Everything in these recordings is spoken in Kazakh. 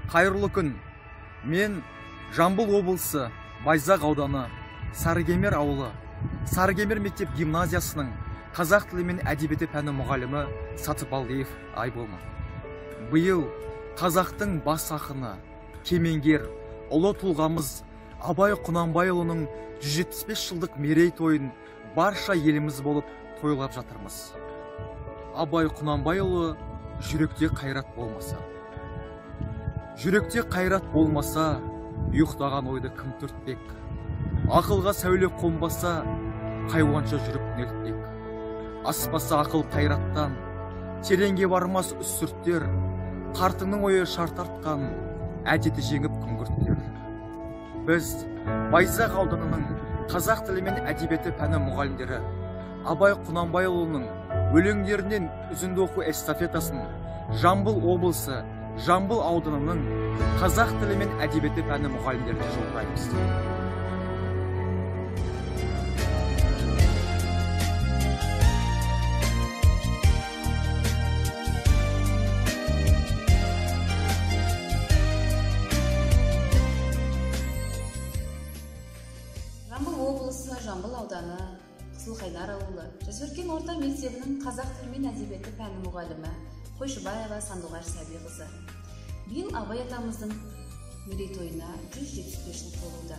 Қайырлы күн. Мен Жамбыл облысы Байзақ ауданы Сарыкемер ауылы Сарыкемер мектеп гимназиясының қазақ тілі мен әдебиеті пәні мұғалімі Сатыбалдиев Айболмын. Биыл қазақтың бас ақыны, кемеңгер, ұлы тұлғамыз Абай Құнанбайұлының 175 жылдық мерейтойын барша еліміз болып тойлап жатырмыз. Абай Құнанбайұлы жүректе қайрат болмаса. Жүректе қайрат болмаса, ұйықтаған ойды кім түртпек? Ақылға сәуле қонбаса, хайуанша жүріп нелтпек. Аспаса ақыл қайраттан, тереңге бармас үстірттер, қартыңның ойы шар тартқан, әдеті жеңіп күңгірттер. Біз Байзақ ауданының қазақ тілі мен әдебиеті пәні мұғалімдері Абай Құнанбайұлының өлеңдерінен үзінді оқу эстафетасын Жамбыл облысы Жамбыл ауданының қазақ тілі мен әдебиеті пәні мұғалімдеріне жолдаймыз. Жамбыл облысы Жамбыл ауданы Қызылқайнар ауылы Жасөркен орта мектебінің қазақ тілі мен әдебиеті пәні мұғалімі Қойшыбаева Сандуғаш Сәбиқызы. Биыл Абай атамыздың мерейтойына 175 жыл толуда.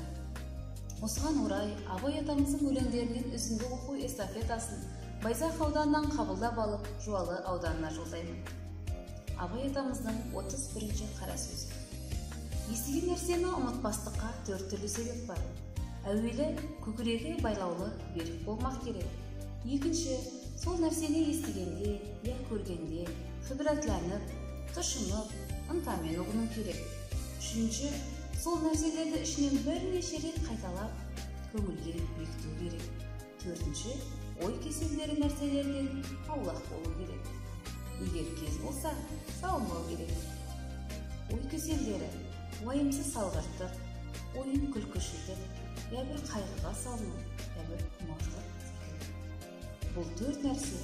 Осыған орай Абай атамыздың өлеңдерінен үзінді оқу эстафетасын Байзақ ауданынан қабылдап алып, Жуалы ауданына жолдаймын. Абай атамыздың 31-ші қара сөзі. Естіген нәрсені ұмытпастыққа төрт түрлі себеп бар. Әуелі көкірегі байлаулы берік болмақ керек. Екінші, сол нәрсені естігенде, я көргенде ғибратланып, тұшынып, ынтамен ұғыну керек. Үшінші, сол нәрселерді ішінен бірнеше рет қайталап, көңілге бекіту керек. Төртінші, ой кеселдері нәрселерден аулақ болу керек. Егер кез болса, салмау керек. Ой кеселдері уайымсыз салғырттық, ойын күлкішілдік, я бір қайғыға салыну, я бір құмарлық секілді. Бұл төрт нәрсе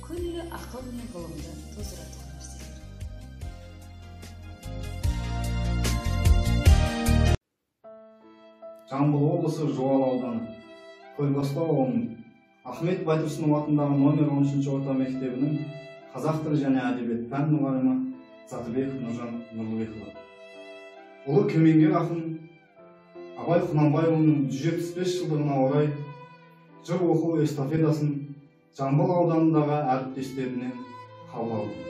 күллі ақыл мен ғылымды тоздыратын нәрселер. Жамбыл облысы Жуалы ауданы Көлбастау ауылының Ахмет Байтұрсынов атындағы номер 13 орта мектебінің қазақ тілі және әдебиет пән мұғалімі Затыбеков Нұржан Нұрлыбекұлы. Ұлы кемеңгер ақын Абай Құнанбайұлының 175 жылдығына орай жыр оқу эстафетасын Жамбыл ауданындағы әріптестерінен қабыл алдым.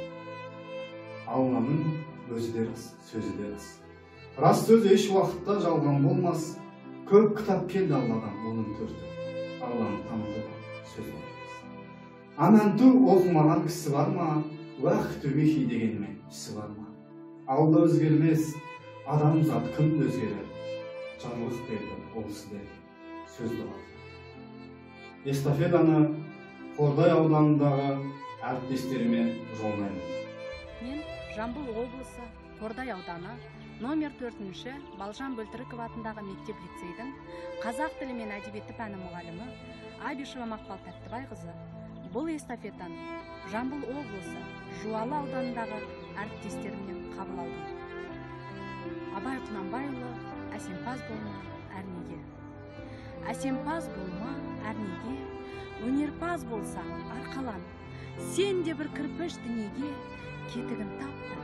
Алланың өзі де рас, сөзі де рас. Рас сөз еш уақытта жалған болмас. Көп кітап келді Алладан, оның төрті. Алланы танытуға сөз болмас. Аманту оқымаған кісі бар ма? Уақыт үгехи дегеніме ісі бар ма? Алла өзгермес, адамзат кімді өзгерер? Жарлық берді ол сіздерге, сөзді қалды. Эстафетаны Қордай ауданындағы әріптестеріме жолдаймын. Мен Жамбыл облысы Қордай ауданы номер 4-ші Балжан Бөлтіріков атындағы мектеп лицейдің қазақ тілі мен әдебиеті пәні мұғалімі Абишева Мақпал Тәттібайқызы бұл эстафетаны Жамбыл облысы Жуалы ауданындағы әріптестерімнен қабыл алдым. Абай Құнанбайұлы әсемпаз болма әрнеге. Әсемпаз болма әрнеге, өнерпаз болсаң арқалан, сен де бір кірпіш дүниеге кетігін тап та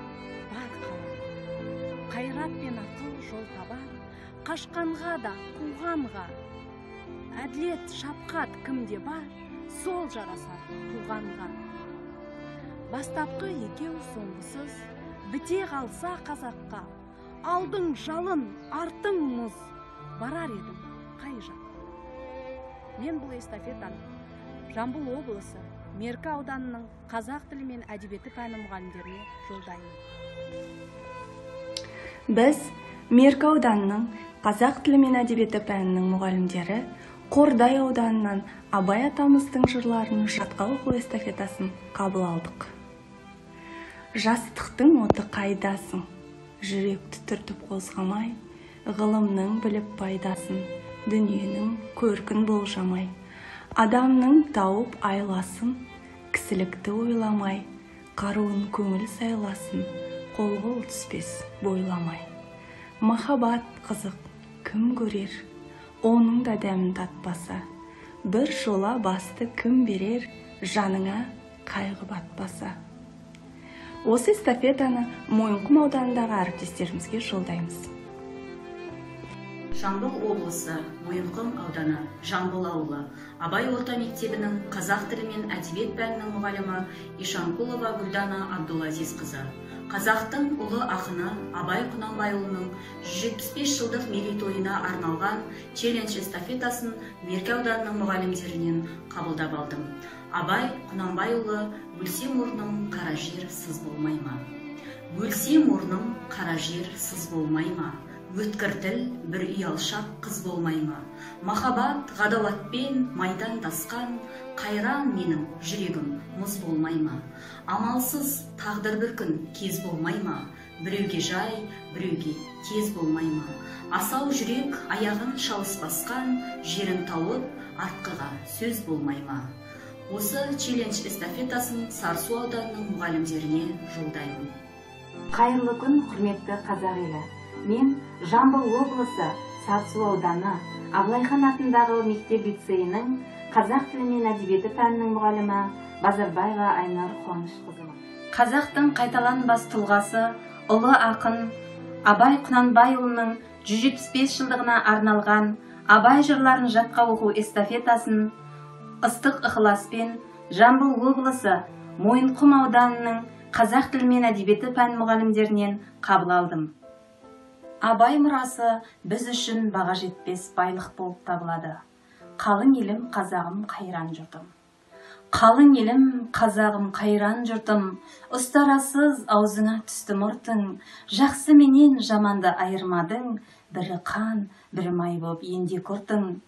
бар қалан. Қайрат пен ақыл жол табар, қашқанға да қуғанға. Әділет, шапқат кімде бар, сол жарасар туғанға. Бастапқы екеу соңғысыз, біте қалса қазаққа, алдың жалын, артың мұз, барар едім қай жаққа. Мен бұл эстафетаны Жамбыл облысы Меркі ауданының қазақ тілі мен әдебиеті пәні мұғалімдеріне жолдаймын. Біз Меркі ауданының қазақ тілі мен әдебиеті пәнінің мұғалімдері Қордай ауданынан Абай атамыздың жырларын жатқа оқу эстафетасын қабыл алдық. Жастықтың оты қайдасың? Жүректі түртіп қозғамай, ғылымның біліп пайдасын, дүниенің көркін болжамай, адамның тауып айласын, кісілікті ойламай, қаруын көңіл сайласын, қол-қол түспес бойламай. Махаббат қызық кім көрер, оның да дәмін татпаса. Бір жола басты кім берер, жаныңа қайғы батпаса. Осы эстафетаны Мойынқұм ауданындағы әріптестерімізге жолдаймыз. Жамбыл облысы, Мойынқұм ауданы, Жамбыл ауылы, Абай орта мектебінің қазақ тілі мен әдебиет пәнінің мұғалімі Ишанкулова Гүлдана Абдулазизқызы. Қазақтың ұлы ақыны Абай Құнанбайұлының 175 жылдық мерейтойына арналған челлендж эстафетасын Меркі ауданының мұғалімдерінен қабылдап алдым. Абай Құнанбайұлы «Өлсем орным қара жер сыз болмай ма? Өлсем орным қара жер сыз болмай ма? Өткір тіл бір ұялшақ қыз болмай ма? Махаббат ғадауатпен майдандасқан, қайран менің жүрегім мұз болмай ма? Амалсыз тағдыр бір күн кез болмай ма? Біреуге жай, біреуге тез болмай ма? Асау жүрек аяғын шалыс басқан, жерін тауып артқыға сөз болмай ма?» Осы челлендж эстафетасын Сарысу ауданының мұғалімдеріне жолдаймын. Қайырлы күн, құрметті қазақ елі. Мен Жамбыл облысы Сарысу ауданы Абылайхан атындағы мектеп лицейінің қазақ тілі мен әдебиеті пәнінің мұғалімі Базарбаева Айнұр Қуанышқызымын. Қазақтың қайталанбас тұлғасы ұлы ақын Абай Құнанбайұлының 175 жылдығына арналған Абай жырларын жатқа оқу эстафетасын ыстық ықыласпен Жамбыл облысы Мойынқұм ауданының қазақ тілі мен әдебиеті пән мұғалімдерінен қабыл алдым. Абай мұрасы біз үшін баға жетпес байлық болып табылады. Қалың елім, қазағым, қайран жұртым. Қалың елім, қазағым, қайран жұртым, ұстарасыз аузыңа түсті мұртың, жақсы менен жаманды айырмадың, бірі қан, бірі май боп енде құртың.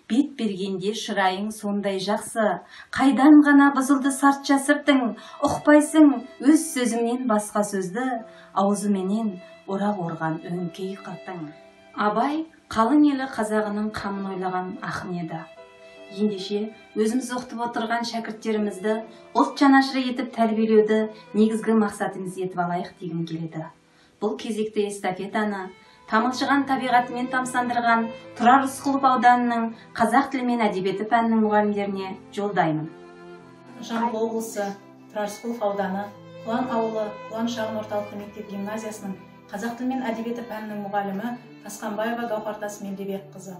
Бет бергенде шырайың сондай жақсы, қайдан ғана бұзылды сартша сыртың, ұқпайсың өз сөзіңнен басқа сөзді, аузыменен орақ орған өңкей қыртың. Абай қалың елі қазағының қамын ойлаған ақын еді. Ендеше өзіміз оқытып отырған шәкірттерімізді ұлт жанашыры етіп тәрбиелеуді негізгі мақсатымыз етіп алайық дегім келеді. Бұл кезекті эстафетаны тамылжыған табиғатымен тамсандырған Тұрар Рысқұлов ауданының қазақ тілі мен әдебиеті пәнінің мұғалімдеріне жолдаймын. Жамбыл облысы Тұрар Рысқұлов ауданы Құлан ауылы Құлан шағын орталықты мектеп гимназиясының қазақ тілі мен әдебиеті пәнінің мұғалімі Тасқанбаева Гауһартас Мелдебекқызы.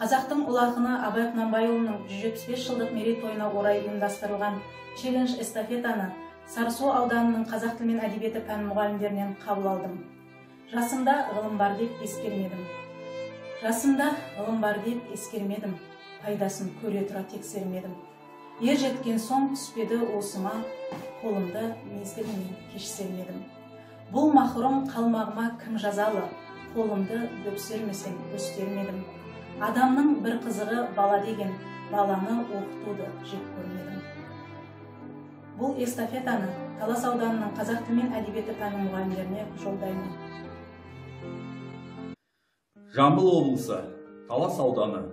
Қазақтың ұлы ақыны Абай Құнанбайұлының 175 жылдық мерейтойына орай ұйымдастырылған челлендж эстафетаны Сарысу ауданының қазақ тілі мен әдебиеті пән мұғалімдерінен қабыл алдым. Жасымда ғылым бар деп ескермедім. Жасымда ғылым бар деп ескермедім. Пайдасын көре тұра тексермедім. Ер жеткен соң түспеді осыма, қолымды мезгілінен кеш сермедім. Бұл махрұм қалмағыма кім жазалы, қолымды дөпсермесем өстермедім. Адамның бір қызығы бала деген, баланы оқытуды жек көрмедім. Бұл эстафетаны Талас ауданының қазақ тілі мен әдебиеті пәні мұғалімдеріне жолдаймын. Жамбыл облысы Талас ауданы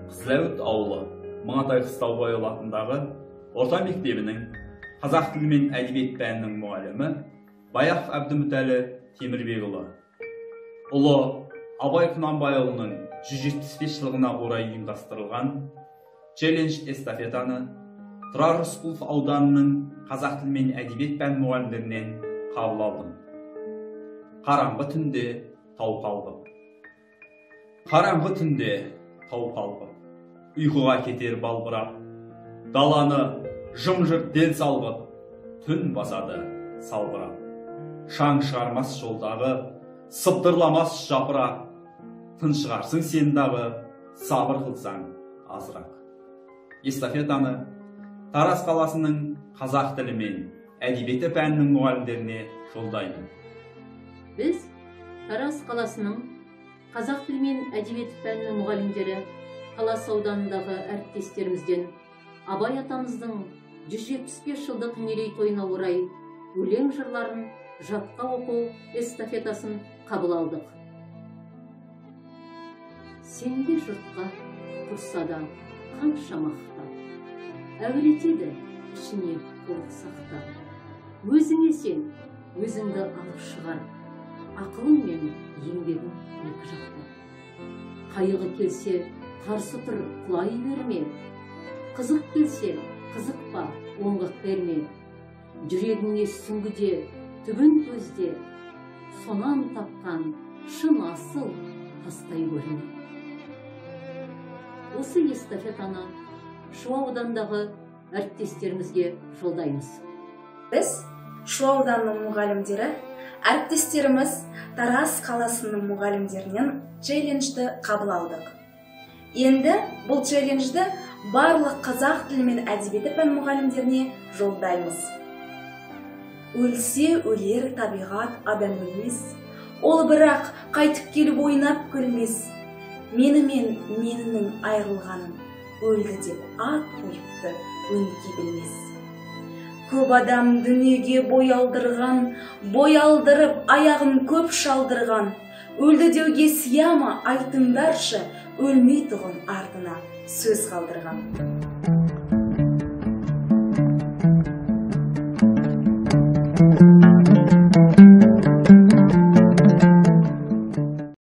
Қызыләуіт ауылы Маңатай Қыстаубайұлы атындағы орта мектебінің қазақ тілі мен әдебиет пәнінің мұғалімі Баяқов Әбдімүтәлі Темірбекұлы. Ұлы Абай Құнанбайұлының 175 жылдығына орай ұйымдастырылған челлендж эстафетаны Тұрар Рысқұлов ауданының қазақ тілі мен әдебиет пән мұғалімдерінен қабыл алдым. Қараңғы түнде тау қалғып. Қараңғы түнде тау қалғып, ұйқыға кетер балбырап, даланы жым-жырт дел салғып, түн басады салбырап. Шаң шығармас жолдағы, сыбдырламас жапырақ, тыншығарсың сен дағы, сабыр қылсаң азырақ. Эстафетаны Тараз қаласының қазақ тілі мен әдебиеті пәнінің мұғалімдеріне жолдаймын. Біз Тараз қаласының қазақ тілі мен әдебиеті пәнінің мұғалімдері Талас ауданындағы әріптестерімізден Абай атамыздың 175 жылдық мерейтойына орай өлең жырларын жатқа оқу эстафетасын қабыл алдық. Сенде жұртқа тұрса да қанша мақтап, әуелетеді ішіне қорлық сақтап. Өзіңе сен, Өзіңді алып шығар, ақылың мен еңбегің екі жақта. Қайғы келсе, қарсы тұр, құлай берме. Қызық келсе, қызықпа, оңғақ берме. Жүрегіңе сүңгіде, түбін көзде, сонан тапқан шын асыл тастай көрме. Осы эстафетаны Шу ауданындағы әріптестерімізге жолдаймыз. Біз, Шу ауданының мұғалімдері, әріптестеріміз Тараз қаласының мұғалімдерінен челленджді қабыл алдық. Енді бұл челленджді барлық қазақ тілі мен әдебиеті пән мұғалімдеріне жолдаймыз. Өлсе өлер табиғат, адам өлмес, ол бірақ қайтып келіп ойнап күлмес. Менімен менінің айырылғанын өлді деп ат қойыпты өңкей білмес. Көп адам дүниеге бой алдырған, бой алдырып аяғын көп шалдырған. Өлді деуге сия ма, айтыңдаршы, өлмей тұғын артына сөз қалдырған.